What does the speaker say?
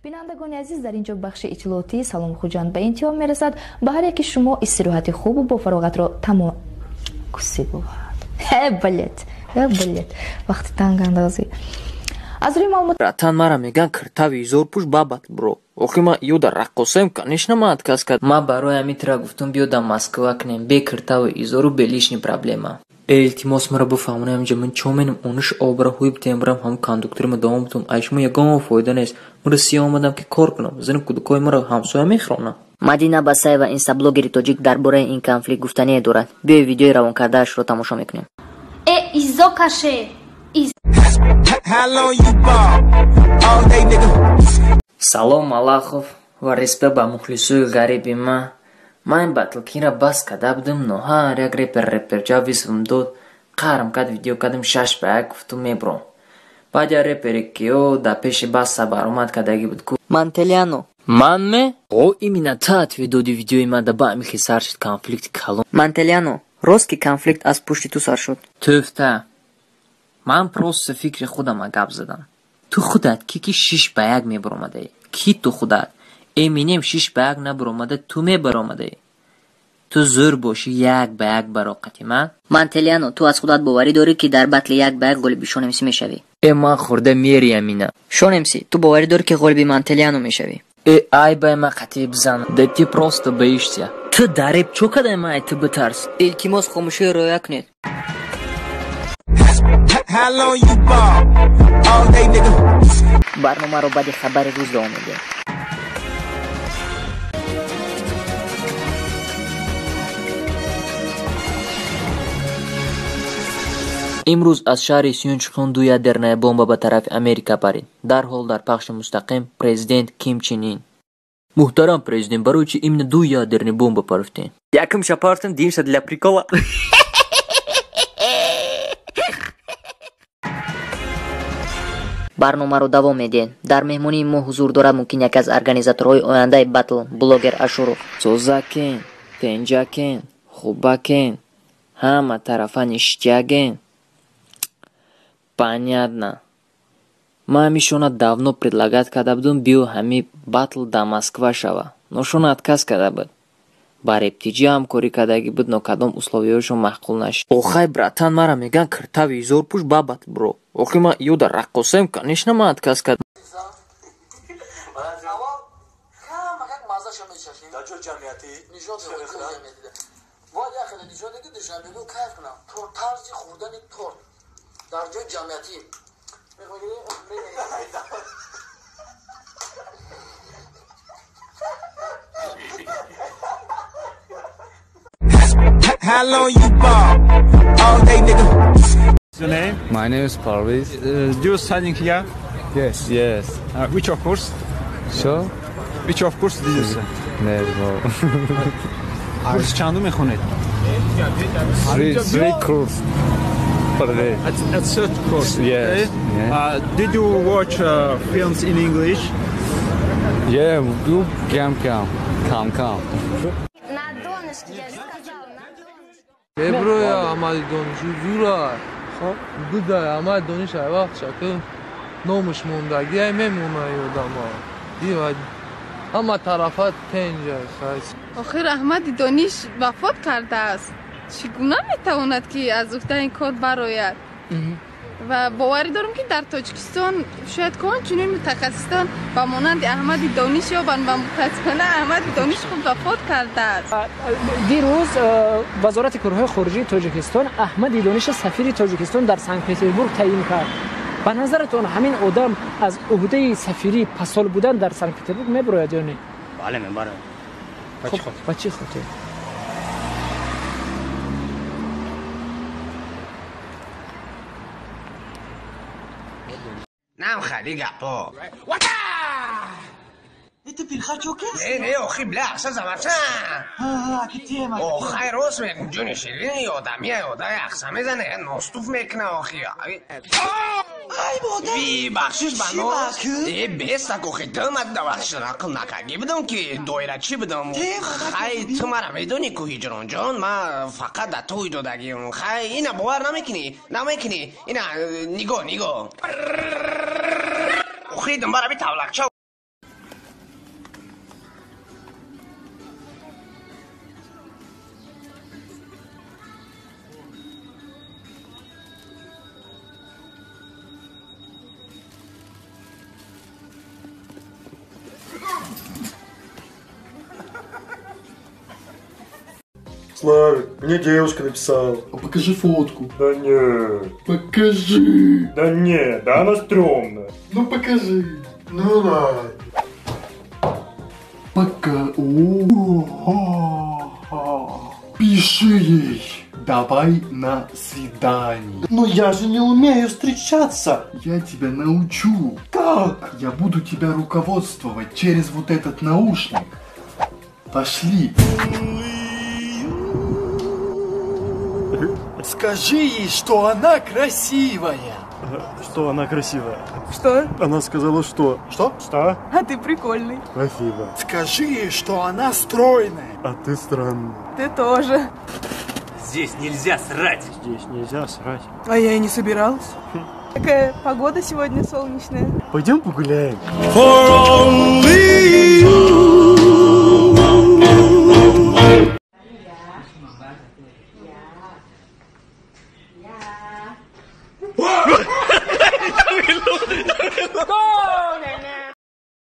Бинандагони азиз, дар ин ҷо бахши иттилоотии Салом Хуҷанд ба интиҳо мерасад. Ба ҳар яки шумо истироҳати хубу бо фароғатро тамом кусӣ бувад. Э, блять, э, блять, вақти тангандозӣ. Аз рӯи маълумот Братан, мара меган киртави изорпӯш бабат бро. Охи ма ёда раққосаем, конечно, ма отказ кард. Ма барои ҳамин тира гуфтум, биё да Москва кунем, бе киртаву изору бе лишний проблема. Э, илтимос, мара бифаҳмонем, ҷа ман чо менам ониш обра ҳуй битем бирам ҳамун кондукторима давом бутум. Ай шумо ягон фоида нест. Ман Россия омадам ки кор кунам. Зани кӯдакои маро ҳамсоя мехӯронам. Мадина Басаева, инстаблогери тоҷик, дар бораи ин конфликт гуфтание дорад. Биёи видеои равонкардаашро тамошо мекунем. Э, изо каше. How long you ball? All day, nigga. Салом, Малахов, ва респект ба мухлисои ғариби ма. Ман ин батлкинра бас карда будам, но ҳар як репер реперча висвм дод, қаҳрам кард, видео кардам, 6-1 гуфтум мебуром. Баъд як репере ки ё дар пеши баса баромад кардагӣ буд ку. Мантелиано. Ман ме? О, именно та ответ доди видеои ман да ба ҳамин хел сар шуд конфликти калон. Мантелиано, рост ки конфликт аз пушти ту сар шуд? Тӯфта. Ман просто фикри худама гап задам. Ту худат ки 6-1 мебаромадаӣ? Ки ту худат? Эминем 6-1 набаромада, ту мебаромадаӣ. Ту зӯр бошӣ 1-1 бароқати ман. Мантелиано, ту аз худат боварӣ дорӣ, ки дар батли 1-1 ғолиби Шонемсӣ мешавӣ? Э, ман хӯрда мериям ина. Шонемсӣ, ту боварӣ дорӣ, ки ғолиби Мантелиано мешавӣ? Э, ай бай ма қатӣ бизан. Да ти просто боишься. Ту дар реп чо кадай ма ай ту битарс? Илтимос, хомӯширо риоя кунед. How long you ball? All day, nigga. Барномаро баъди хабари рӯз давом медиҳем. Имрӯз аз шаҳри Сюнчхон ду ядерная бомба ба тарафи Америка парид. Дарҳол дар пахши мустақим президент Ким Чен Ин. Муҳтарам президент, барои чи именно ду ядерный бомба парфтем? Якумша партем, дуюмша для прикола. Барномаро давом медиҳем. Дар меҳмонии мо ҳузур дорад мумкин яке аз организаторҳои ояндаи батл, блогер Ашуров. Созакен, тенҷакен, хубакен, ҳама тарафа ништяген. Понятно. Ман ҳамишона давно предлагать карда будум, биё ҳами батл да Москва шава. Но шона отказ карда буд. Ба рептиҷӣ ҳамкорӣ кардагӣ буд, но кадом условияшон маъқул нашуд. Охай, братан, мара меган киртави изорпӯш бабат бро. Охи ма ёда раққосаем, конечно, ман отказ кард. How long you ball? All day, nigga. What's your name? My name is Parviz. Do you studying here? Yes. Yes. Which of course? Sure. Which of course did you say? No. Курс чанду мехонед? Three course per day. At third course. Yes. Okay. Yeah. Did you watch films in English? Yeah, you come, come, come, come. На донышке, я же сказала, на донышке. Эброя Аҳмади Дониш зура. Хоб будай Аҳмади Дониш ай вақт шака номаш мондагӣ ай мемона ёдама. Дива ҳама тарафа тенҷа хайс. Охир Аҳмади Дониш вафот кардааст. Чӣ гуна метавонад ки аз уҳдаи ин кор барояд? Ва боварӣ дорам, ки дар Тоҷикистон шояд кон чунин мутахассисон ба монанди Аҳмади Дониш ёбанд ва мутаассифона Аҳмади Дониш худ вафот кардааст. Дирӯз Вазорати корҳои хориҷии Тоҷикистон Аҳмади Дониш сафири Тоҷикистон дар Санкт Петербург таъин кард. Ба назаратон ҳамин одам аз уҳдаи сафирӣ пасол будан дар Санкт Петербург мебарояд ё не? Бале, мебарояд. Ба чӣ хотир? Нам хали гапо. Не, не, охи, бля, ахса замарса. Охай, рост мегум, ҷони ширини, одамия, одай ахса мезане, ностуф мекуна, охи. Ви, бахшиш ба нос. Э, бестак, охи, тумад да бахшиш ақл накарди будам ки доирачӣ будам. Хай, ту мара медонӣ ку, Ҳиҷронҷон, ма фақат да туй додагиам. Хай, ина бовар намекунӣ, намекунӣ. Ина, нигоҳ, нигоҳ. Охи, думбара би тавлакча. Славик, мне девушка написала. А покажи фотку. Да не. Покажи. Да не, да она стрёмная. Ну покажи. Ну ладно. Пока. Пиши ей. Давай на свидание. Но я же не умею встречаться. Я тебя научу. Как? Я буду тебя руководствовать через вот этот наушник. Пошли. Скажи ей, что она красивая. Что она красивая? Что? Она сказала, что? Что? Что? А ты прикольный. Спасибо. Скажи ей, что она стройная. А ты странный. Ты тоже. Здесь нельзя срать. Здесь нельзя срать. А я и не собиралась. Какая погода сегодня солнечная. Пойдем погуляем. For only